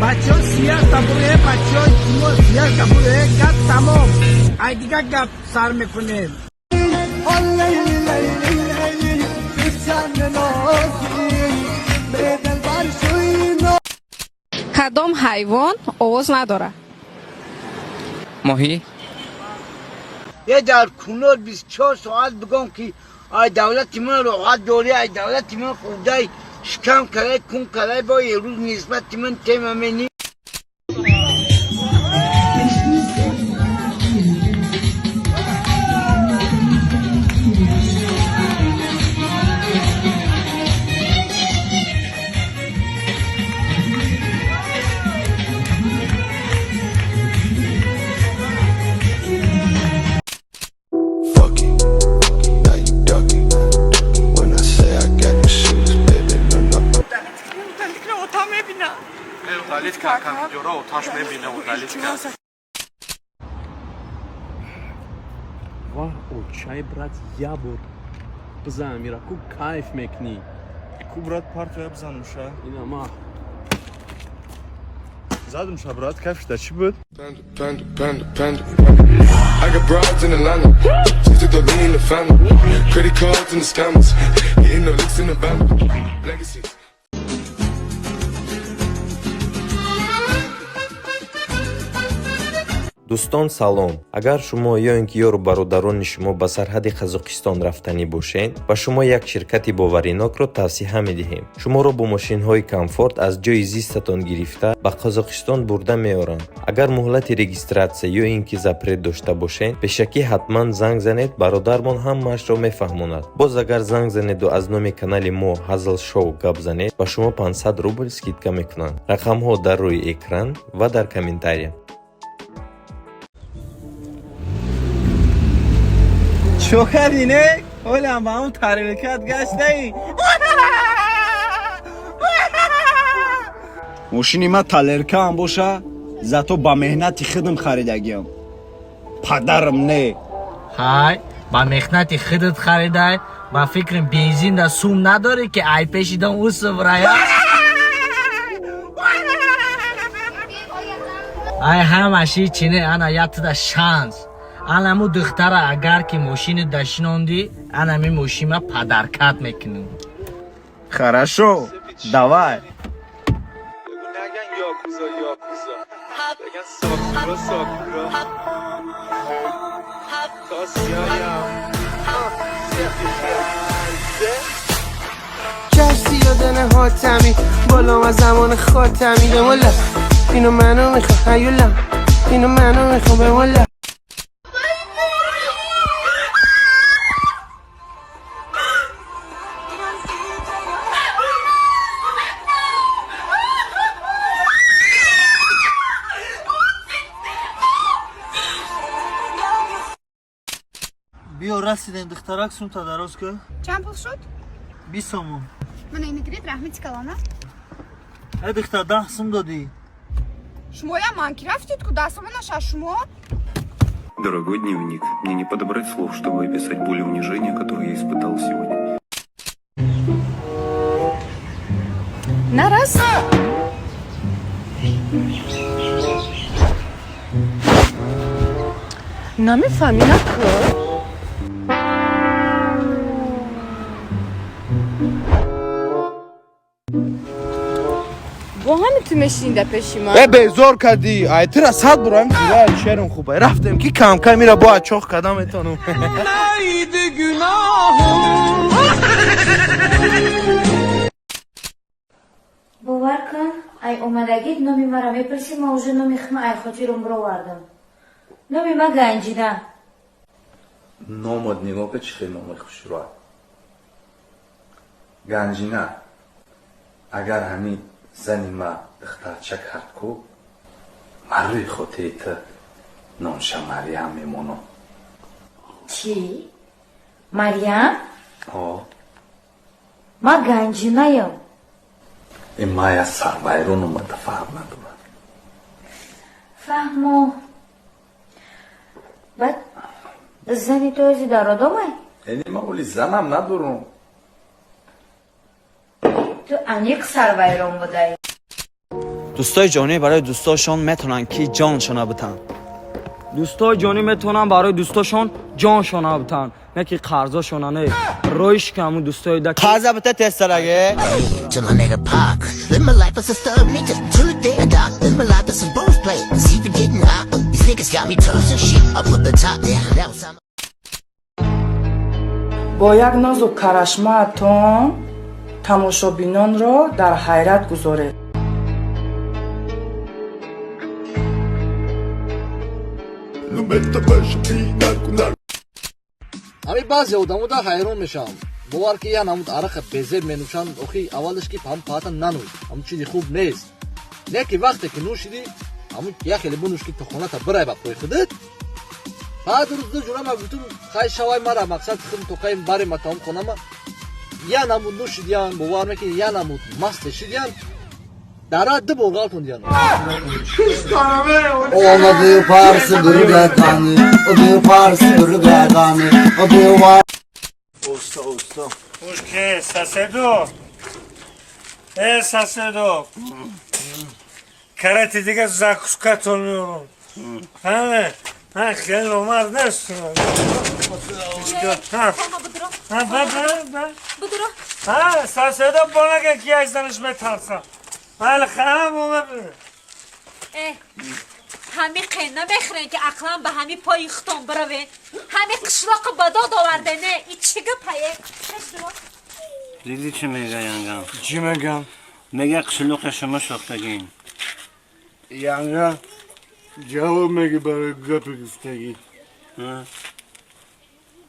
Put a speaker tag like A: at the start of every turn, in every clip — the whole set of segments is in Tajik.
A: Бачаҳо сияста буре, бачаҳо, илтимос, сияста буре, гап тамом. Ай дига гап сар мекунем.
B: Кадом ҳайвон овоз надорад?
C: Моҳӣ.
A: Е, дар кунор 24 соат бигом, ки ай давлати ман роҳат дорӣ, ай давлати ман хурдай, шикам карай, кун карай, бо ерӯз нисбати ман тема мени.
D: Fuck it. Now you ducking. When I say I got the shoes, baby, no, no.
E: Удалить компьютера, оташ мебина, удалить.
F: Ваҳ, очай, брат, ябор бизан, мира ку кайф мекунӣ.
E: Ку, брат, партия бизанумша.
F: Ина ма.
E: Задумша, брат, кайф шуда, чӣ буд?
D: Panda, panda, panda, panda. I got broads in Atlanta. Just took the lean in the family. Credit cards and the scammers. Hitting the licks in the band. Legacies.
G: Дӯстон, салом! Агар шумо ё ин ки ёру бародарони шумо ба сарҳади Қазоқистон рафтанӣ бошед, ба шумо як ширкати боваринокро тавсиҳа медиҳем. Шуморо бо мошинҳои комфорт аз ҷои зистатон гирифта, ба Қазоқистон бурда меоранд. Агар муҳлати регистратсия ё ин ки запрет дошта бошед, пешакӣ ҳатман занг занед, бародармон ҳамаашро мефаҳмонад. Боз агар занг занеду аз номи канали мо Ҳазл Шоу гап занед, ба шумо 500 рубл скидка мекунанд. Рақамҳо дар рӯи экран ва дар комментария.
A: Чо кардӣ, не? Ҳолам ба ҳамун тарелкат гаштаи.
H: Мошини ма талеркаам боша, зато ба меҳнати худам харидагиам, падарам не.
I: Ҳай, ба меҳнати худат харидай, ба фикрам, бензин да сум надорӣ, ки ай пешидам усуврая. Ай, ҳамаши чине, ана яктада шанс. Анаму духтара агар ки мошини дашинондӣ, анами мошима подаркат мекунем.
H: Хорошо, давай.
E: Наган якуза, якуза, بگن ساکورا، ساکورا، تا سیایم.
J: کشتی یادن حاتمی بالا از زمان خاتمی. به مالا اینو منو میخوام، هیولا اینو منو میخوام، به مالا.
K: Биё, расидем, духтарак, сумта дароз кун.
B: Чанд пул шуд?
K: 20 сомон.
B: Мана ина гиред, раҳмати калона.
K: Э, духтар, 10 сум додӣ.
B: Шумоям ман ки рафтид ку, 10 сомонаш аз шумо.
D: Дорогой дневник, мне не подобрать слов, чтобы описать боль и унижение, которые я испытал сегодня.
B: Нарас. Намефаҳмӣ, наку. Бо ҳами ту мешинӣ дар пеши ман.
E: Э, безор кардӣ, ай тира сад бураем, тира шерм хуб рафтем, ки камкам ира бояд чоқ кардам метонум.
J: Neydi günahım?
L: Бовар кун, ай омадагит номи маро мепурсӣ, ма уже номи хма ай хотирум бировардам. Номи ма Ганҷина.
M: Номот нигоҳ ка, чӣ хел номи хушрӯа, Ганҷина. Агар ҳамин зани ма духтарча кард ку, ман рӯи хотири ту номша Марьям мемонам.
L: Чӣ, Марьям?
M: О.
L: Ма Ганҷинаям.
M: Ин мая сарвайрон омада, фарқ надорад.
L: Фаҳмо. Баъд зани ту ози дар одомай?
M: Эни ма оли занам надорам.
L: Ту аниқ сарвайрон будай.
N: Дӯстои ҷонӣ барои дӯстошон метавонанд, ки ҷоншона битанд.
O: Дӯстои ҷонӣ метавонанд барои дӯстошон ҷоншона битанд, не ки қарзошона, не роиш ки ҳамун дӯстои да.
N: Қарза бита тезтараге.
P: To my nigga Pac. Live my life as a thug nigga till the day I die. Live my life as a boss player. It's even getting hot. These niggas got me toasting shit. I put the top down. That was how
Q: Бо як нозу карашмаатон тамошобинонро дар ҳайрат гузоред.
K: Ҳамин баъзе одамо да ҳайрон мешавам, бовар ки я намуд арақа безеб менӯшанд. Охи, аввалаш ки ҳам паата нанӯш, ҳамун чизи хуб нест. Не ки вақте ки нӯшидӣ, ҳамун як хеле бинӯш, ки то хоната бирай ба пои худат. Баъд рӯз ду ҷурама гуфтум, хай шавай, мара мақсад худм то кай барем ба таом хонама. Я намуд нӯшидиян, бовар мекунӣ, я намуд масте шидиян, дара ду бор ғалтондиян.
R: Olmadı Parsı durgedani, Adı Parsı durgedani, Adı var.
S: Usta, usta. Ушке, соседо. Э, соседо. Карати дига закуска тон меорам. Ҳа, ҳа, хеле омад нест. Ҳа, ба, ба, ба. Ҳа, соседо бонага ки аз занаш метарса. Ҳали хам омад.
T: Э, ҳами қен намехӯрен, ки ақлан ба ҳами пои хутон биравен. Ҳами қишлоқи ба дод овардене, и чӣ гапае?
S: Диди, чӣ мега янгам? Чӣ мегам? Мега, қишлоқи шумо сохтагин.
U: Янга, ҷавоб меги барои гапи гуфтагӣ.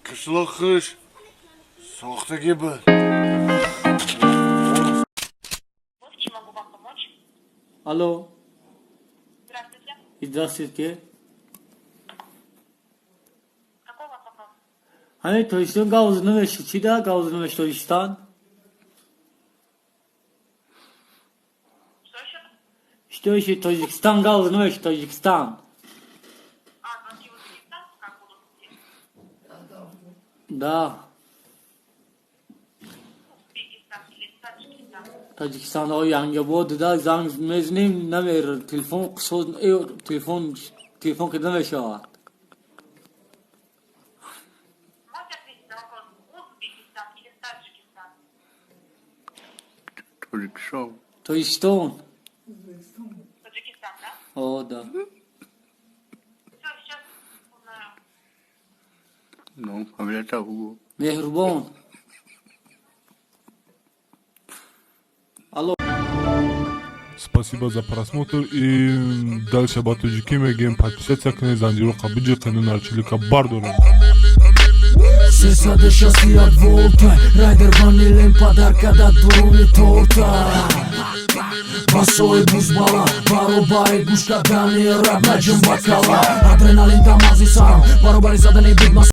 U: Қишлоқ худаш сохтагӣ буд.
V: Алло. Здравствуйте. Ҳамин Тоҷикистон гав намешуд. Чӣ да гав намешуд Тоҷикистон? Что еще Тоҷикистон гав намешуд Тоҷикистон? Да. Тоҷикистон о янгабод да занг мезанем, намер телефон қисод, телефон ки намешавад.
U: Тоҷикистон.
V: Тоҷикистон. О, да.
U: Ном, фамилията бугӯ.
V: Меҳрубон. Алло.
W: Спасибо за просмотр и дальше ба тоҷикӣ мегӯем: подписаться кунед, занҷироқа биҷиқену нарчилика бардорем.
X: 361 волта райдер ванилем падарка дар дуруни торта. Басои бузбала баробари гӯш кардани раб наҷум ба кала, адреналин дар мағзи сарам баробари задани бигма.